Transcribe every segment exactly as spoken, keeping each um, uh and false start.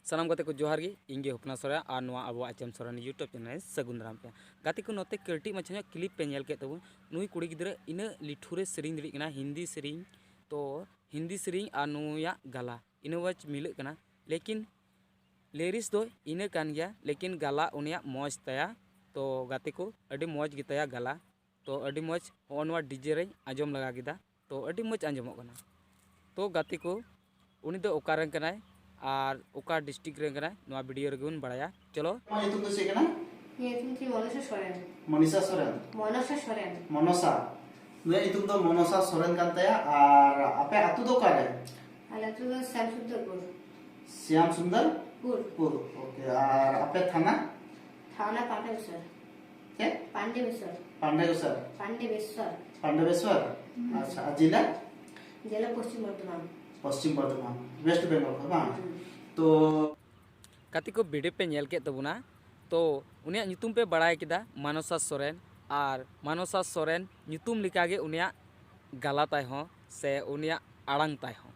ᱥᱟᱱᱟᱢ ᱜᱟᱛᱮ ᱠᱚ ᱡᱚᱦᱟᱨ ᱜᱮ, ᱤᱧ ᱜᱮ ᱦᱚᱯᱱᱟ ᱥᱚᱨᱮᱱ ᱟᱨ ᱱᱚᱣᱟ ᱟᱵᱚᱣᱟᱜ ᱟᱪᱮᱢ ᱥᱚᱨᱮᱱ YouTube channel ᱨᱮ ᱥᱟᱹᱜᱩᱱ ᱫᱟᱨᱟᱢ ᱯᱮ᱾ ᱜᱟᱛᱮ ᱠᱚ, ᱱᱚᱛᱮ ᱠᱟᱹᱴᱤᱡ ᱢᱟᱪᱷᱟ ᱧᱚᱜ clip ᱯᱮ ᱧᱮᱞ ᱠᱮᱫ ᱛᱟᱵᱚᱱ, ᱱᱩᱭ ᱠᱩᱲᱤ ᱜᱤᱫᱽᱨᱟᱹ ᱤᱱᱟᱹᱜ ᱞᱤᱴᱷᱩᱨᱮ ᱥᱮᱨᱮᱧ ᱫᱟᱲᱮᱭᱟᱜ ᱠᱟᱱᱟ, ᱦᱤᱱᱫᱤ ᱥᱮᱨᱮᱧ, ᱛᱚ ᱦᱤᱱᱫᱤ ᱥᱮᱨᱮᱧ ᱟᱨ ᱱᱩᱭᱟᱜ ᱜᱟᱞᱟ ᱤᱱᱟᱹ ᱢᱚᱡᱽ ᱢᱤᱞᱟᱹᱜ ᱠᱟᱱᱟ, ᱞᱮᱠᱤᱱ lyrics ᱫᱚ ᱤᱱᱟᱹ ᱠᱟᱱ ᱜᱮᱭᱟ, ᱞᱮᱠᱤᱱ ᱜᱟᱞᱟ ᱩᱱᱤᱭᱟᱜ ᱢᱚᱡᱽ ᱛᱟᱭᱟ᱾ ᱛᱚ ᱜᱟᱛᱮ ᱠᱚ, ᱟᱹᱰᱤ ᱢᱚᱡᱽ ᱜᱮᱛᱟᱭᱟ ᱜᱟᱞᱟ᱾ ᱛᱚ ᱟᱹᱰᱤ ᱢᱚᱡᱽ, ᱦᱚᱸᱜᱼᱚ ᱱᱚᱣᱟ DJ ᱨᱮᱧ ᱟᱸᱡᱚᱢ ᱞᱟᱜᱟ ᱠᱮᱫᱟ, ᱛᱚ ᱟᱹᱰᱤ ᱢᱚᱡᱽ ᱟᱸᱡᱚᱢᱚᱜ ᱠᱟᱱᱟ᱾ ᱛᱚ ᱜᱟᱛᱮ ᱠᱚ, ᱩᱱᱤ ᱫᱚ ᱚᱠᱟ ᱨᱮᱱ ᱠᱟᱱᱟᱭ ᱟᱨ ᱚᱠᱟ district ᱨᱮᱱ ᱠᱟᱱᱟᱭ, ᱱᱚᱣᱟ video ᱨᱮᱜᱮ ᱵᱚᱱ ᱵᱟᱲᱟᱭᱟ᱾ ᱪᱚᱞᱚ᱾ ᱟᱢᱟᱜ ᱧᱩᱛᱩᱢ ᱫᱚ ᱪᱮᱫ ᱠᱟᱱᱟ? ᱤᱧᱟᱹᱜ ᱧᱩᱛᱩᱢ ᱫᱚ ᱢᱚᱱᱚᱥᱟ ᱥᱚᱨᱮᱱ᱾ ᱢᱚᱱᱤᱥᱟ ᱥᱚᱨᱮᱱ? ᱢᱚᱱᱚᱥᱟ ᱥᱚᱨᱮᱱ᱾ ᱢᱚᱱᱚᱥᱟ᱾ ᱱᱩᱭᱟᱜ ᱧᱩᱛᱩᱢ ᱫᱚ ᱢᱚᱱᱚᱥᱟ ᱥᱚᱨᱮᱱ ᱠᱟᱱ ᱛᱟᱭᱟ᱾ ᱟᱨ ᱟᱯᱮ ᱟᱹᱛᱩ ᱫᱚ ᱚᱠᱟᱨᱮ? ᱟᱞᱮ ᱟᱹᱛᱩ ᱫᱚ ᱥᱭᱟᱢ ᱥᱩᱱᱫᱚᱨᱯᱩᱨ᱾ ᱥᱭᱟᱢ ᱥᱩᱱᱫᱚᱨ? ᱯᱩᱨ᱾ ᱯᱩᱨ, OK᱾ ᱟᱨ ᱟᱯᱮ ᱛᱷᱟᱱᱟ? ᱛᱷᱟᱱᱟ ᱯᱟᱱᱰᱮᱵᱮᱥᱚᱨ᱾ ᱪᱮᱫ? ᱯᱟᱱᱰᱮᱵᱮᱥᱚᱨ᱾ ᱯᱟᱱᱰᱮᱵᱮᱥᱚᱨ? ᱯᱟᱱᱰᱮᱵᱮᱥᱚᱨ᱾ ᱯᱟᱱᱰᱮᱵᱮᱥᱚᱨ? ᱦᱩᱸ᱾ ᱟᱪᱪᱷᱟ, ᱟᱨ ᱡᱮᱞᱟ? ᱡᱮᱞᱟ ᱯᱚᱥᱪᱤᱢ ᱵᱚᱨᱫᱷᱚᱢᱟᱱ᱾ ᱯᱚᱥᱪᱤᱢ ᱵᱚᱨᱫᱷᱚᱢᱟᱱ, West Bengal ᱠᱷᱚᱱ ᱵᱟᱝ? ᱦᱩᱸ᱾ ᱛᱚ ᱜᱟᱛᱮ ᱠᱚ, video ᱯᱮ ᱧᱮᱞ ᱠᱮᱫ ᱛᱟᱵᱚᱱᱟ, ᱛᱚ ᱩᱱᱤᱭᱟᱜ ᱧᱩᱛᱩᱢ ᱯᱮ ᱵᱟᱲᱟᱭ ᱠᱮᱫᱟ, ᱢᱟᱱᱚᱥᱟ ᱥᱚᱨᱮᱱ᱾ ᱟᱨ ᱢᱟᱱᱚᱥᱟ ᱥᱚᱨᱮᱱ ᱧᱩᱛᱩᱢ ᱞᱮᱠᱟᱜᱮ ᱩᱱᱤᱭᱟᱜ ᱜᱟᱞᱟ ᱛᱟᱭ ᱦᱚᱸ ᱥᱮ ᱩᱱᱤᱭᱟᱜ ᱟᱲᱟᱝ ᱛᱟᱭ ᱦᱚᱸ,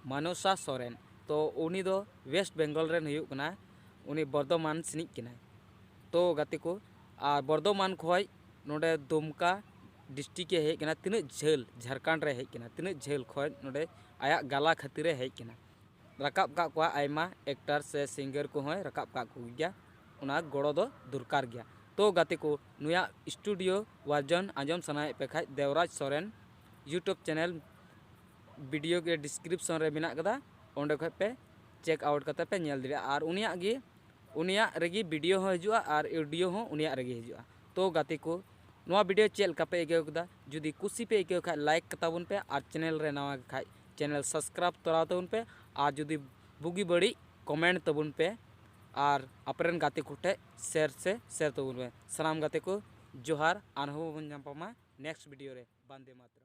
ᱢᱟᱱᱚᱥᱟ ᱥᱚᱨᱮᱱ᱾ ᱛᱚ ᱩᱱᱤ ᱫᱚ West Bengal ᱨᱮᱱ ᱦᱩᱭᱩᱜ ᱠᱟᱱᱟᱭ, ᱩᱱᱤ ᱵᱚᱨᱫᱷᱚᱢᱟᱱ ᱥᱮᱱᱤᱡ ᱠᱟᱱᱟᱭ᱾ ᱛᱚ ᱜᱟᱛᱮ ᱠᱚ, ᱟᱨ ᱵᱚᱨᱫᱷᱚᱢᱟᱱ ᱠᱷᱚᱱ ᱱᱚᱰᱮ ᱫᱩᱢᱠᱟ district ᱮ ᱦᱮᱡ ᱠᱟᱱᱟ, ᱛᱤᱱᱟᱹᱜ ᱡᱷᱟᱹᱞ ᱡᱷᱟᱲᱠᱷᱚᱸᱰ ᱨᱮ ᱦᱮᱡ ᱠᱟᱱᱟ, ᱛᱤᱱᱟᱹᱜ ᱡᱷᱟᱹᱞ ᱠᱷᱚᱱ ᱱᱚᱰᱮ ᱟᱭᱟᱜ ᱜᱟᱞᱟ ᱠᱷᱟᱹᱛᱤᱨ ᱮ ᱦᱮᱡ ᱠᱟᱱᱟ᱾ ᱨᱟᱠᱟᱵ ᱠᱟᱜ ᱠᱚᱣᱟ ᱟᱭᱢᱟ actor ᱥᱮ singer ᱠᱚᱦᱚᱸᱭ ᱨᱟᱠᱟᱵ ᱠᱟᱜ ᱠᱚᱜᱮᱭᱟ, ᱚᱱᱟ ᱜᱚᱲᱚ ᱫᱚ ᱫᱚᱨᱠᱟᱨ ᱜᱮᱭᱟ᱾ ᱛᱚ ᱜᱟᱛᱮ ᱠᱚ, ᱱᱩᱭᱟᱜ studio version ᱟᱸᱡᱚᱢ ᱥᱟᱱᱟᱭᱮᱫ ᱯᱮ ᱠᱷᱟᱡ, ᱫᱮᱣᱨᱟᱡᱽ ᱥᱚᱨᱮᱱ YouTube channel video ᱜᱮ description ᱨᱮ ᱢᱮᱱᱟᱜ ᱠᱟᱫᱟ, ᱚᱸᱰᱮ ᱠᱷᱚᱡ ᱯᱮ check out ᱠᱟᱛᱮ ᱯᱮ ᱧᱮᱞ ᱫᱟᱲᱮᱭᱟᱜᱼᱟ᱾ ᱟᱨ ᱩᱱᱤᱭᱟᱜ ᱜᱮ, ᱩᱱᱤᱭᱟᱜ ᱨᱮᱜᱮ video ᱦᱚᱸ ᱦᱤᱡᱩᱜᱼᱟ ᱟᱨ audio ᱦᱚᱸ ᱩᱱᱤᱭᱟᱜ ᱨᱮᱜᱮ ᱦᱤᱡᱩᱜᱼᱟ᱾ ᱛᱚ ᱜᱟᱛᱮ ᱠᱚ, ᱱᱚᱣᱟ video ᱪᱮᱫ ᱞᱮᱠᱟ ᱯᱮ ᱟᱹᱭᱠᱟᱹᱣ ᱠᱮᱫᱟ? ᱡᱩᱫᱤ ᱠᱩᱥᱤ ᱯᱮ ᱟᱹᱭᱠᱟᱹᱣ ᱠᱷᱟᱡ, like ᱠᱟᱛᱟ ᱵᱚᱱ ᱯᱮ, ᱟᱨ channel ᱨᱮ ᱱᱟᱣᱟ ᱜᱮ ᱠᱷᱟᱡ channel subscribe ᱛᱚᱨᱟᱣ ᱛᱟᱵᱚᱱ ᱯᱮ, ᱟᱨ ᱡᱩᱫᱤ ᱵᱩᱜᱤ ᱵᱟᱹᱲᱤᱡ comment ᱛᱟᱵᱚᱱ ᱯᱮ, ᱟᱨ ᱟᱯᱮᱨᱮᱱ ᱜᱟᱛᱮ ᱠᱚᱴᱷᱮᱡ share ᱥᱮ share ᱛᱟᱵᱚᱱ ᱯᱮ᱾ ᱥᱟᱱᱟᱢ ᱜᱟᱛᱮ ᱠᱚ ᱡᱚᱦᱟᱨ, ᱟᱨᱦᱚᱸ ᱵᱚᱱ ᱧᱟᱯᱟᱢᱟ next video ᱨᱮ᱾ ᱵᱟᱱᱫᱮ ᱢᱟᱛᱨᱚᱢ᱾